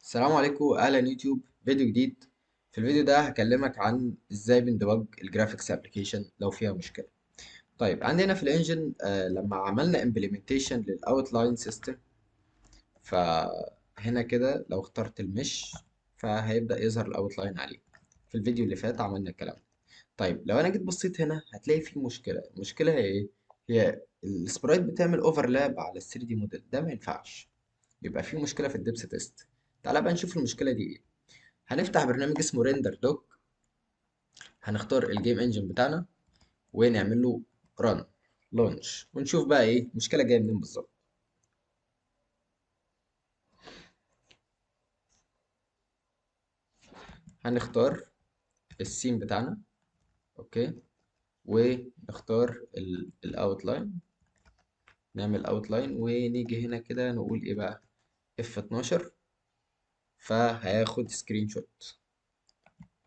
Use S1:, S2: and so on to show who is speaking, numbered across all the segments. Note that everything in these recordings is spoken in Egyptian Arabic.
S1: السلام عليكم، اهلا يوتيوب. فيديو جديد. في الفيديو ده هكلمك عن ازاي بن debug ال graphics application لو فيها مشكلة. طيب عندنا في ال engine لما عملنا implementation لل outline system، فهنا كده لو اخترت ال mesh فهيبدا يظهر ال outline عليه. في الفيديو اللي فات عملنا الكلام ده. طيب لو انا جيت بصيت هنا هتلاقي في مشكلة. المشكلة هي ايه؟ هي ال sprite بتعمل overlap على ال 3D model، ده ما ينفعش، يبقى في مشكلة في ال depth test. تعالى بقى نشوف المشكلة دي ايه. هنفتح برنامج اسمه RenderDoc، هنختار ال game engine بتاعنا ونعمل له run launch، ونشوف بقى ايه المشكلة جاية منين بالظبط. هنختار ال scene بتاعنا، okay، ونختار ال outline، نعمل outline، ونيجي هنا كده نقول ايه بقى، F 12، فهياخد screenshot.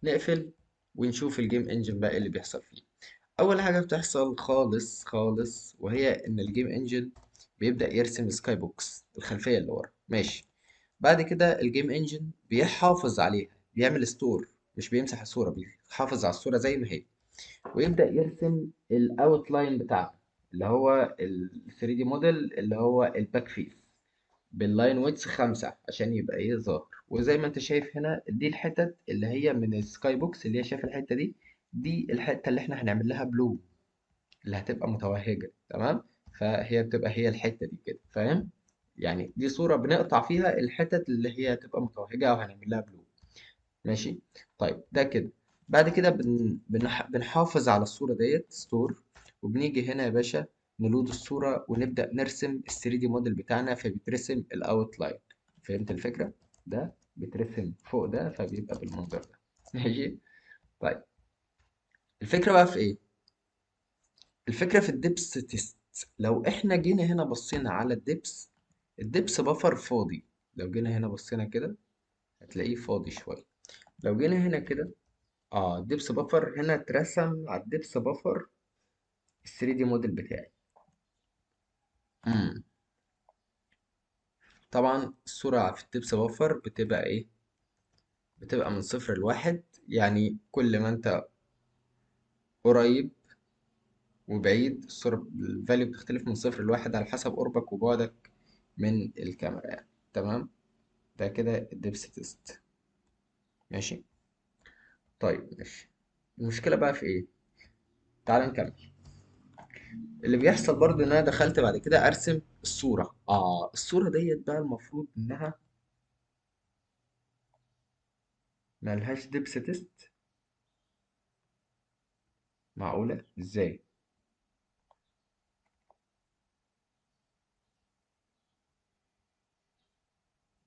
S1: نقفل ونشوف ال game engine بقى ايه اللي بيحصل فيه. اول حاجة بتحصل خالص خالص وهي ان ال game engine بيبدا يرسم skybox الخلفية اللي ورا، ماشي. بعد كده ال game engine بيحافظ عليها، بيعمل store، مش بيمسح الصورة، بيحافظ على الصورة زي ما هي، ويبدا يرسم ال outline بتاعها اللي هو ال 3D model اللي هو ال back face بال line width 5 عشان يبقى ايه ظاهر. وزي ما انت شايف هنا دي الحتت اللي هي من ال skybox، اللي هي شايف الحتة دي، دي الحتة اللي احنا هنعمل لها bloom اللي هتبقى متوهجه، تمام؟ فهي بتبقى هي الحتة دي كده، فاهم؟ يعني دي صوره بنقطع فيها الحتت اللي هي هتبقى متوهجه او هنعمل لها bloom، ماشي؟ طيب ده كده. بعد كده بنحافظ على الصورة ديت store، وبنيجي هنا يا باشا ن load الصورة ونبدأ نرسم ال 3D model بتاعنا، فبيترسم ال outline. فهمت الفكرة؟ ده بيترسم فوق ده فبيبقى بالمنظر ده، ماشي؟ طيب الفكرة بقى في ايه؟ الفكرة في ال depth test. لو احنا جينا هنا بصينا على ال depth، ال depth buffer فاضي. لو جينا هنا بصينا كده هتلاقيه فاضي شوية. لو جينا هنا كده، ال depth buffer هنا اترسم على ال depth buffer ال 3D model بتاعي. طبعا الصورة في ال depth buffer بتبقى ايه؟ بتبقى من 0 ل1، يعني كل ما انت قريب وبعيد الصورة ال value بتختلف من 0 ل1 على حسب قربك وبعدك من الكاميرا يعني. تمام؟ ده كده ال depth test، ماشي؟ طيب ماشي. المشكلة بقى في ايه؟ تعال نكمل. اللي بيحصل برضو ان انا دخلت بعد كده ارسم الصورة. الصورة ديت بقى المفروض انها ملهاش depth test. معقولة؟ ازاي؟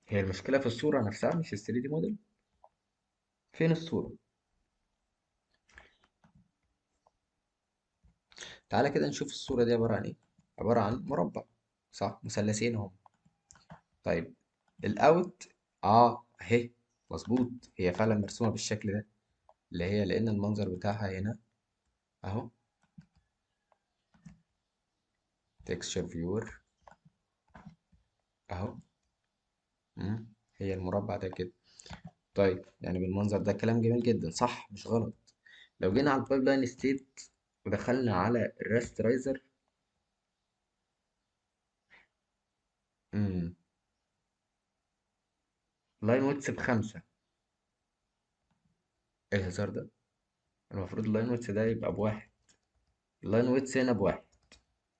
S1: هي المشكلة في الصورة نفسها مش ال 3D model. فين الصورة؟ تعالى كده نشوف الصورة دي عبارة عن ايه. عبارة عن مربع، صح؟ مثلثين اهم. طيب ال out، اهي مظبوط، هي فعلا مرسومة بالشكل ده، اللي هي لان المنظر بتاعها هنا اهو texture viewer اهو، هي المربع ده كده. طيب يعني بالمنظر ده كلام جميل جدا، صح؟ مش غلط. لو جينا على ال pipeline state ودخلنا على ال rasterizer، line width ب5. ايه الهزار ده؟ المفروض ال line width ده يبقى ب1، ال line width هنا ب1،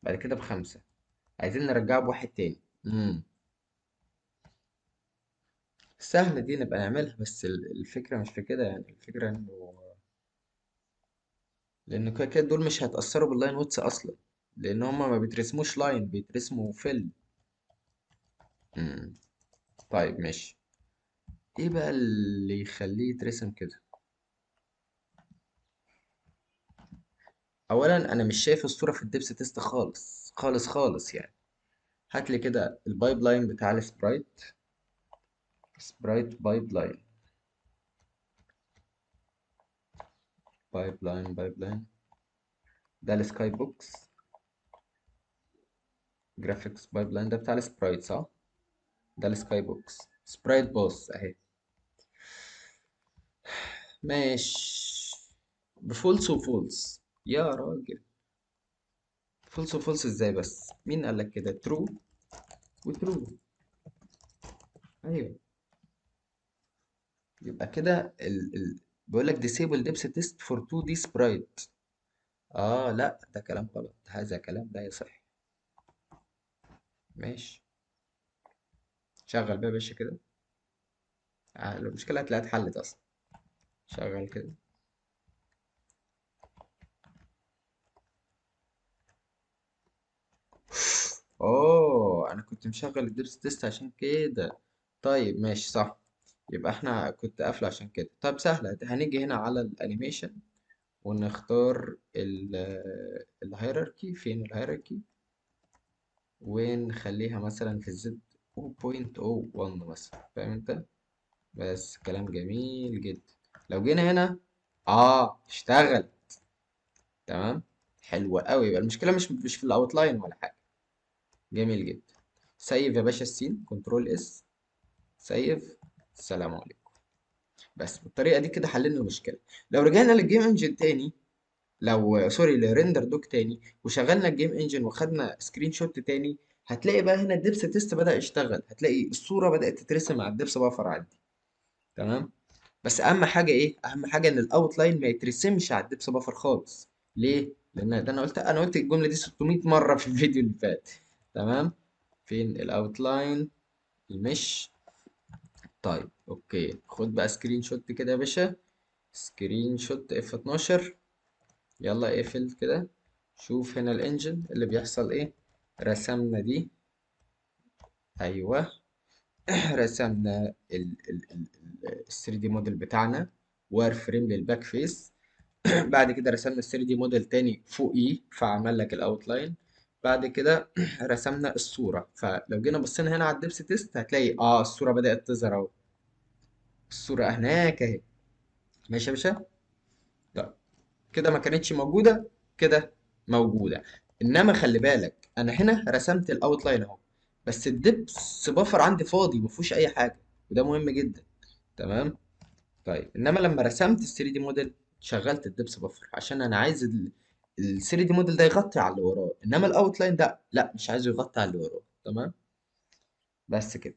S1: بعد كده ب5، عايزين نرجعه ب1 تاني. سهلة دي نبقى نعملها، بس الفكرة مش في كده يعني. الفكرة انه لأن كده كده دول مش هيتأثروا بال line width أصلا، لأن هما ما بيترسموش line، بيترسموا fill. طيب ماشي. ايه بقى اللي يخليه يترسم كده؟ أولا أنا مش شايف الصورة في ال depth test خالص خالص خالص يعني. هات لي كده ال pipeline بتاع ال sprite، sprite pipeline، pipeline، pipeline ده ال skybox graphics pipeline ده بتاع ال sprite، صح؟ ده ال skybox sprite path اهي. ماشي، ب false و false يا راجل. false و false ازاي بس؟ مين قال لك كده؟ true و true. ايوه، يبقى كده ال بيقول لك disable depth test for 2D sprite. لا ده كلام غلط، هذا كلام لا يصح. ماشي، شغل بقى يا باشا كده. المشكلة هتلاقيها اتحلت أصلا. شغل كده. أنا كنت مشغل ال depth test عشان كده. طيب ماشي صح، يبقى احنا كنت قافله عشان كده. طب سهلة، هنيجي هنا على ال animation ونختار ال hierarchy. فين ال hierarchy؟ ونخليها مثلا في ال Z 0.01 مثلا، فاهم انت؟ بس كلام جميل جدا. لو جينا هنا اشتغل. تمام، حلو قوي. يبقى المشكلة مش في ال outline ولا حاجة. جميل جدا. save يا باشا ال scene، control S، save. السلام عليكم. بس بالطريقة دي كده حللنا المشكلة. لو رجعنا لل game engine تاني، لو sorry ل RenderDoc تاني، وشغلنا ال game engine وخدنا screenshot تاني، هتلاقي بقى هنا ال depth test بدأ يشتغل. هتلاقي الصورة بدأت تترسم على ال depth buffer عندي. تمام، بس اهم حاجة ايه؟ اهم حاجة ان ال outline ما يترسمش على ال depth buffer خالص. ليه؟ لان ده انا قلت الجملة دي 600 مرة في الفيديو اللي فات. تمام، فين ال outline؟ ال mesh. طيب okay، خد بقى screenshot كده يا باشا، screenshot F 12. يلا اقفل كده، شوف هنا ال engine اللي بيحصل ايه. رسمنا دي، ايوه رسمنا ال 3D model بتاعنا، wireframe لل back face. بعد كده رسمنا ال 3D model تاني فوقيه فعمل لك ال outline. بعد كده رسمنا الصورة. فلو جينا بصينا هنا على ال depth test هتلاقي الصورة بدأت تظهر اهو، الصورة هناك اهي. ماشي يا باشا؟ طيب كده ما كانتش موجودة، كده موجودة. انما خلي بالك انا هنا رسمت ال outline اهو، بس ال depth buffer عندي فاضي ما فيهوش اي حاجة، وده مهم جدا. تمام، طيب انما لما رسمت ال 3D model شغلت ال depth buffer عشان انا عايز ال 3D model ده يغطي على اللي وراه، انما ال outline ده لا، مش عايزه يغطي على اللي وراه. تمام، بس كده.